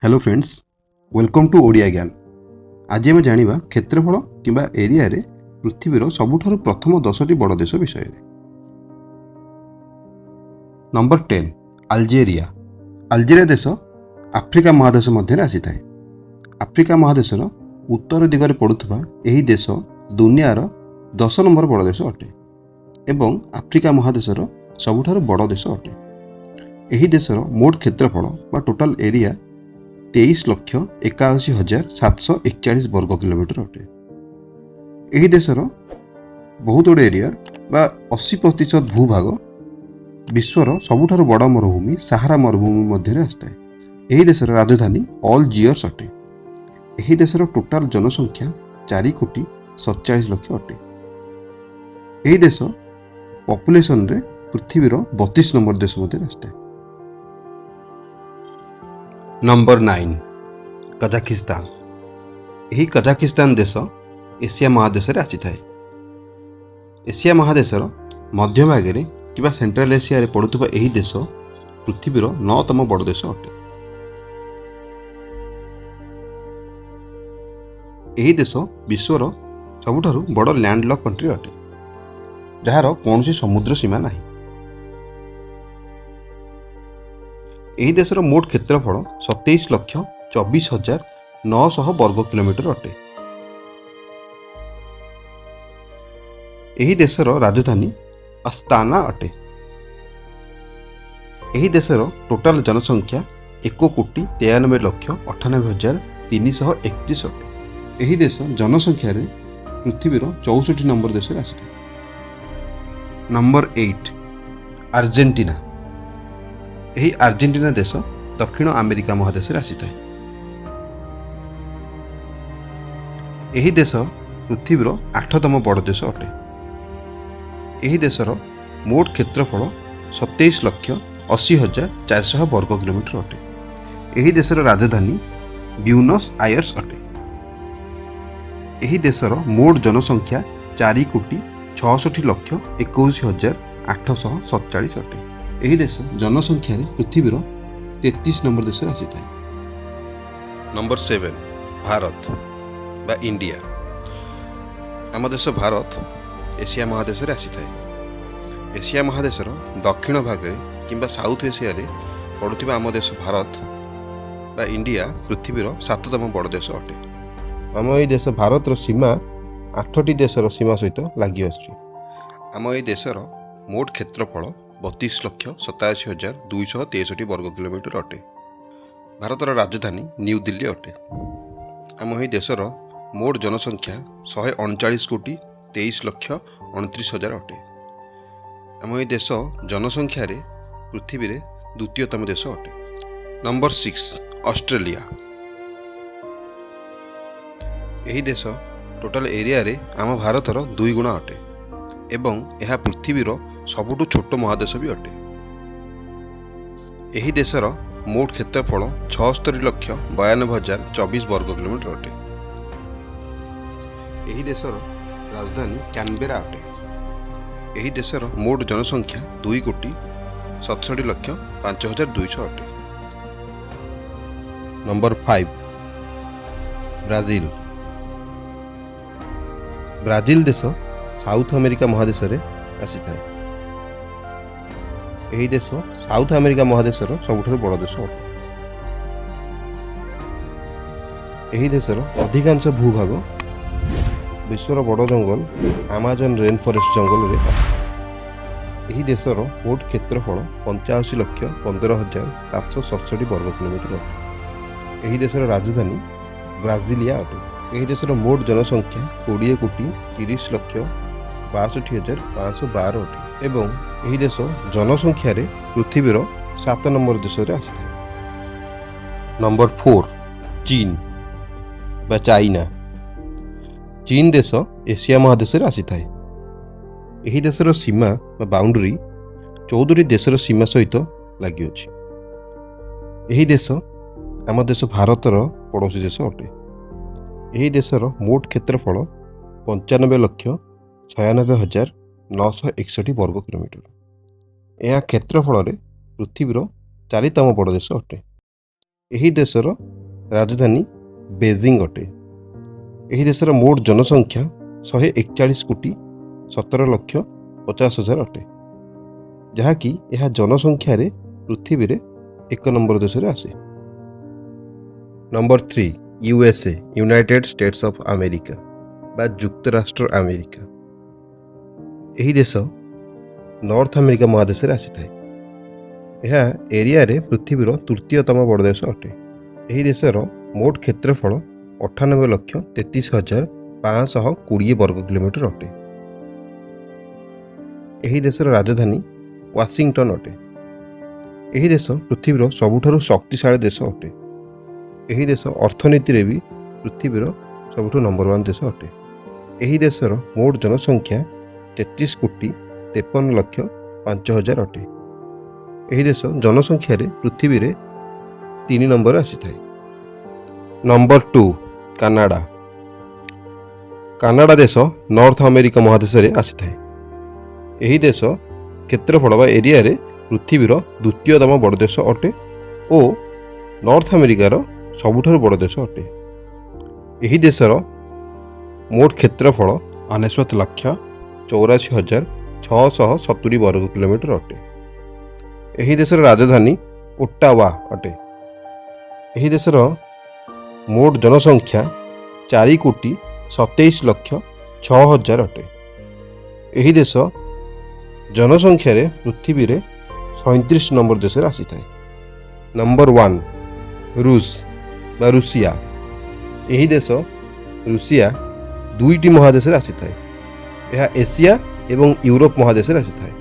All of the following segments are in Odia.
Hello friends, welcome to Odia ଜ୍ଞାନ। ଆଜି ଆମେ ଜାଣିବା କ୍ଷେତ୍ରଫଳ କିମ୍ବା ଏରିଆରେ ପୃଥିବୀର ସବୁଠାରୁ ପ୍ରଥମ 10ଟି ବଡ଼ ଦେଶ ବିଷୟରେ। ନମ୍ବର 10, ଆଲଜେରିଆ। ଆଲଜେରିଆ ଦେଶ ଆଫ୍ରିକା ମହାଦେଶ ମଧ୍ୟରେ ଆସିଥାଏ। ଆଫ୍ରିକା ମହାଦେଶର ଉତ୍ତର ଦିଗରେ ପଡ଼ୁଥିବା ଏହି ଦେଶ ଦୁନିଆର 10 ନମ୍ବର ବଡ଼ ଦେଶ ଅଟେ ଏବଂ ଆଫ୍ରିକା ମହାଦେଶର ସବୁଠାରୁ ବଡ଼ ଦେଶ ଅଟେ। ଏହି ଦେଶର ମୋଟ କ୍ଷେତ୍ରଫଳ ବା ଟୋଟାଲ ଏରିଆ 23,81,741 ବର୍ଗ କିଲୋମିଟର ଅଟେ। ଏହି ଦେଶର ବହୁତ ଗୁଡ଼ିଏ ଏରିଆ ବା 80% ଭୂଭାଗ ବିଶ୍ୱର ସବୁଠାରୁ ବଡ଼ ମରୁଭୂମି ସାହାରା ମରୁଭୂମି ମଧ୍ୟରେ ଆସିଥାଏ। ଏହି ଦେଶର ରାଜଧାନୀ ଅଲଜିୟର୍ସ ଅଟେ। ଏହି ଦେଶର ଟୋଟାଲ ଜନସଂଖ୍ୟା 4 କୋଟି 47 ଲକ୍ଷ ଅଟେ। ଏହି ଦେଶ ପପୁଲେସନରେ ପୃଥିବୀର 32 ନମ୍ବର ଦେଶ ମଧ୍ୟରେ ଆସିଥାଏ। ନମ୍ବର 9, କଜାକିସ୍ତାନ। ଏହି କଜାକିସ୍ତାନ ଦେଶ ଏସିଆ ମହାଦେଶରେ ଆସିଥାଏ। ଏସିଆ ମହାଦେଶର ମଧ୍ୟଭାଗରେ କିମ୍ବା ସେଣ୍ଟ୍ରାଲ ଏସିଆରେ ପଡ଼ୁଥିବା ଏହି ଦେଶ ପୃଥିବୀର ନଅତମ ବଡ଼ ଦେଶ ଅଟେ। ଏହି ଦେଶ ବିଶ୍ୱର ସବୁଠାରୁ ବଡ଼ ଲ୍ୟାଣ୍ଡଲକ୍ କଣ୍ଟ୍ରି ଅଟେ, ଯାହାର କୌଣସି ସମୁଦ୍ର ସୀମା ନାହିଁ। ଏହି ଦେଶର ମୋଟ କ୍ଷେତ୍ରଫଳ 27,24,900 ବର୍ଗ କିଲୋମିଟର ଅଟେ। ଏହି ଦେଶର ରାଜଧାନୀ ଅସ୍ତାନା ଅଟେ। ଏହି ଦେଶର ଟୋଟାଲ ଜନସଂଖ୍ୟା 1,93,98,331 ଅଟେ। ଏହି ଦେଶ ଜନସଂଖ୍ୟାରେ ପୃଥିବୀର 64 ନମ୍ବର ଦେଶରେ ଆସିଥାଏ। Number 8, Argentina. ଏହି ଆର୍ଜେଣ୍ଟିନା ଦେଶ ଦକ୍ଷିଣ ଆମେରିକା ମହାଦେଶରେ ଆସିଥାଏ। ଏହି ଦେଶ ପୃଥିବୀର ଆଠତମ ବଡ଼ ଦେଶ ଅଟେ। ଏହି ଦେଶର ମୋଟ କ୍ଷେତ୍ରଫଳ 27,80,400 ବର୍ଗ କିଲୋମିଟର ଅଟେ। ଏହି ଦେଶର ରାଜଧାନୀ ବ୍ୟୁନସ୍ ଆୟର୍ସ ଅଟେ। ଏହି ଦେଶର ମୋଟ ଜନସଂଖ୍ୟା 4,66,21,847 ଅଟେ। ଏହି ଦେଶ ଜନସଂଖ୍ୟାରେ ପୃଥିବୀର 33 ନମ୍ବର ଦେଶରେ ଆସିଥାଏ। ନମ୍ବର 7, ଭାରତ ବା ଇଣ୍ଡିଆ। ଆମ ଦେଶ ଭାରତ ଏସିଆ ମହାଦେଶରେ ଆସିଥାଏ। ଏସିଆ ମହାଦେଶର ଦକ୍ଷିଣ ଭାଗରେ କିମ୍ବା ସାଉଥ ଏସିଆରେ ପଡ଼ୁଥିବା ଆମ ଦେଶ ଭାରତ ବା ଇଣ୍ଡିଆ ପୃଥିବୀର ସାତତମ ବଡ଼ ଦେଶ ଅଟେ। ଆମ ଏଇ ଦେଶ ଭାରତର ସୀମା ଆଠଟି ଦେଶର ସୀମା ସହିତ ଲାଗି ଆସୁଛି। ଆମ ଏଇ ଦେଶର ମୋଟ କ୍ଷେତ୍ରଫଳ 32,87,263 ବର୍ଗ କିଲୋମିଟର ଅଟେ। ଭାରତର ରାଜଧାନୀ ନ୍ୟୁ ଦିଲ୍ଲୀ ଅଟେ। ଆମ ଏହି ଦେଶର ମୋଟ ଜନସଂଖ୍ୟା 139 କୋଟି 23 ଲକ୍ଷ 29 ହଜାର ଅଟେ। ଆମ ଏହି ଦେଶ ଜନସଂଖ୍ୟାରେ ପୃଥିବୀରେ ଦ୍ୱିତୀୟତମ ଦେଶ ଅଟେ। Number 6, Australia. ଏହି ଦେଶ ଟୋଟାଲ ଏରିଆରେ ଆମ ଭାରତର ଦୁଇ ଗୁଣା ଅଟେ ଏବଂ ଏହା ପୃଥିବୀର ସବୁଠୁ ଛୋଟ ମହାଦେଶ ବି ଅଟେ। ଏହି ଦେଶର ମୋଟ କ୍ଷେତ୍ରଫଳ 76,92,024 ବର୍ଗ କିଲୋମିଟର ଅଟେ। ଏହି ଦେଶର ରାଜଧାନୀ କ୍ୟାନବେରା ଅଟେ। ଏହି ଦେଶର ମୋଟ ଜନସଂଖ୍ୟା 2 କୋଟି 67 ଲକ୍ଷ 5 ହଜାର 200 ଅଟେ। Number 5, Brazil. ବ୍ରାଜିଲ ଦେଶ ସାଉଥ ଆମେରିକା ମହାଦେଶରେ ଆସିଥାଏ। ଏହି ଦେଶ ସାଉଥ ଆମେରିକା ମହାଦେଶର ସବୁଠାରୁ ବଡ଼ ଦେଶ ଅଟେ। ଏହି ଦେଶର ଅଧିକାଂଶ ଭୂଭାଗ ବିଶ୍ୱର ବଡ଼ ଜଙ୍ଗଲ ଆମାଜନ ରେନ୍ ଫରେଷ୍ଟ ଜଙ୍ଗଲରେ ଆସିଥାଏ। ଏହି ଦେଶର ମୋଟ କ୍ଷେତ୍ରଫଳ 85,15,767 ବର୍ଗ କିଲୋମିଟର ଅଟେ। ଏହି ଦେଶର ରାଜଧାନୀ ବ୍ରାଜିଲିଆ ଅଟେ। ଏହି ଦେଶର ମୋଟ ଜନସଂଖ୍ୟା 20 କୋଟି 30 ଲକ୍ଷ 62 ହଜାର 512 ଅଟେ ଏବଂ ଏହି ଦେଶ ଜନସଂଖ୍ୟାରେ ପୃଥିବୀର 7 ନମ୍ବର ଦେଶରେ ଆସିଥାଏ। ନମ୍ବର 4, ଚୀନ ବା ଚାଇନା। ଚୀନ ଦେଶ ଏସିଆ ମହାଦେଶରେ ଆସିଥାଏ। ଏହି ଦେଶର ସୀମା ବା ବାଉଣ୍ଡରୀ 14ଟି ଦେଶର ସୀମା ସହିତ ଲାଗିଅଛି। ଏହି ଦେଶ ଆମ ଦେଶ ଭାରତର ପଡ଼ୋଶୀ ଦେଶ ଅଟେ। ଏହି ଦେଶର ମୋଟ କ୍ଷେତ୍ରଫଳ 95,96,961 ବର୍ଗ କିଲୋମିଟର। ଏହା କ୍ଷେତ୍ରଫଳରେ ପୃଥିବୀର ଚାରିତମ ବଡ଼ ଦେଶ ଅଟେ। ଏହି ଦେଶର ରାଜଧାନୀ ବେଜିଂ ଅଟେ। ଏହି ଦେଶର ମୋଟ ଜନସଂଖ୍ୟା 141 କୋଟି 17 ଲକ୍ଷ 50 ହଜାର ଅଟେ, ଯାହାକି ଏହା ଜନସଂଖ୍ୟାରେ ପୃଥିବୀରେ ଏକ ନମ୍ବର ଦେଶରେ ଆସେ। Number 3, USA, United States of America ବା ଯୁକ୍ତରାଷ୍ଟ୍ର ଆମେରିକା। ଏହି ଦେଶ ନର୍ଥ ଆମେରିକା ମହାଦେଶରେ ଆସିଥାଏ। ଏହା ଏରିଆରେ ପୃଥିବୀର ତୃତୀୟତମ ବଡ଼ ଦେଶ ଅଟେ। ଏହି ଦେଶର ମୋଟ କ୍ଷେତ୍ରଫଳ 98,33,520 ବର୍ଗ କିଲୋମିଟର ଅଟେ। ଏହି ଦେଶର ରାଜଧାନୀ ୱାଶିଂଟନ୍ ଅଟେ। ଏହି ଦେଶ ପୃଥିବୀର ସବୁଠାରୁ ଶକ୍ତିଶାଳୀ ଦେଶ ଅଟେ। ଏହି ଦେଶ ଅର୍ଥନୀତିରେ ବି ପୃଥିବୀର ସବୁଠୁ ନମ୍ବର ୱାନ୍ ଦେଶ ଅଟେ। ଏହି ଦେଶର ମୋଟ ଜନସଂଖ୍ୟା 33 କୋଟି 53 ଲକ୍ଷ 5 ହଜାର ଅଟେ। ଏହି ଦେଶ ଜନସଂଖ୍ୟାରେ ପୃଥିବୀରେ ତିନି ନମ୍ବର ଆସିଥାଏ। Number 2, Canada. କାନାଡ଼ା ଦେଶ ନର୍ଥ ଆମେରିକା ମହାଦେଶରେ ଆସିଥାଏ। ଏହି ଦେଶ କ୍ଷେତ୍ରଫଳ ବା ଏରିଆରେ ପୃଥିବୀର ଦ୍ୱିତୀୟତମ ବଡ଼ ଦେଶ ଅଟେ ଓ ନର୍ଥ ଆମେରିକାର ସବୁଠାରୁ ବଡ଼ ଦେଶ ଅଟେ। ଏହି ଦେଶର ମୋଟ କ୍ଷେତ୍ରଫଳ 99,84,670 ବର୍ଗ କିଲୋମିଟର ଅଟେ। ଏହି ଦେଶର ରାଜଧାନୀ ଓଟାୱା ଅଟେ। ଏହି ଦେଶର ମୋଟ ଜନସଂଖ୍ୟା 4 କୋଟି 27 ଲକ୍ଷ 6 ହଜାର ଅଟେ। ଏହି ଦେଶ ଜନସଂଖ୍ୟାରେ ପୃଥିବୀରେ 37 ନମ୍ବର ଦେଶରେ ଆସିଥାଏ। ନମ୍ବର 1, ରୁଷ ବା ରୁଷିଆ। ଏହି ଦେଶ ରୁଷିଆ ଦୁଇଟି ମହାଦେଶରେ ଆସିଥାଏ। ଏହା ଏସିଆ ଏବଂ ୟୁରୋପ ମହାଦେଶରେ ଆସିଥାଏ।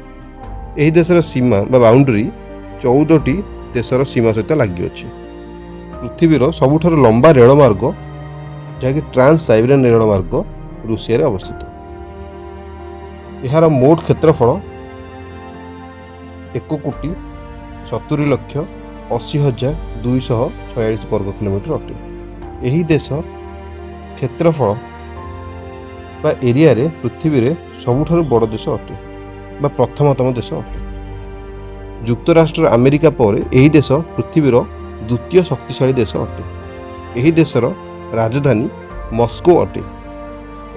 ଏହି ଦେଶର ସୀମା ବା ବାଉଣ୍ଡରୀ 14ଟି ଦେଶର ସୀମା ସହିତ ଲାଗିଅଛି। ପୃଥିବୀର ସବୁଠାରୁ ଲମ୍ବା ରେଳମାର୍ଗ, ଯାହାକି ଟ୍ରାନ୍ସ ସାଇବେରିଆନ୍ ରେଳମାର୍ଗ, ରୁଷିଆରେ ଅବସ୍ଥିତ। ଏହାର ମୋଟ କ୍ଷେତ୍ରଫଳ 1 କୋଟି 70 ଲକ୍ଷ 80 ହଜାର 246 ବର୍ଗ କିଲୋମିଟର ଅଟେ। ଏହି ଦେଶ କ୍ଷେତ୍ରଫଳ ବା ଏରିଆରେ ପୃଥିବୀରେ ସବୁଠାରୁ ବଡ଼ ଦେଶ ଅଟେ ବା ପ୍ରଥମତମ ଦେଶ ଅଟେ। ଯୁକ୍ତରାଷ୍ଟ୍ର ଆମେରିକା ପରେ ଏହି ଦେଶ ପୃଥିବୀର ଦ୍ୱିତୀୟ ଶକ୍ତିଶାଳୀ ଦେଶ ଅଟେ। ଏହି ଦେଶର ରାଜଧାନୀ ମସ୍କୋ ଅଟେ।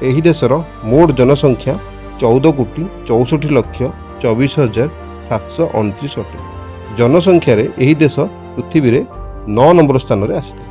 ଏହି ଦେଶର ମୋଟ ଜନସଂଖ୍ୟା 14 କୋଟି 64 ଲକ୍ଷ 24 ହଜାର 729 ଅଟେ। ଜନସଂଖ୍ୟାରେ ଏହି ଦେଶ ପୃଥିବୀରେ 9 ନମ୍ବର ସ୍ଥାନରେ ଆସିଥାଏ।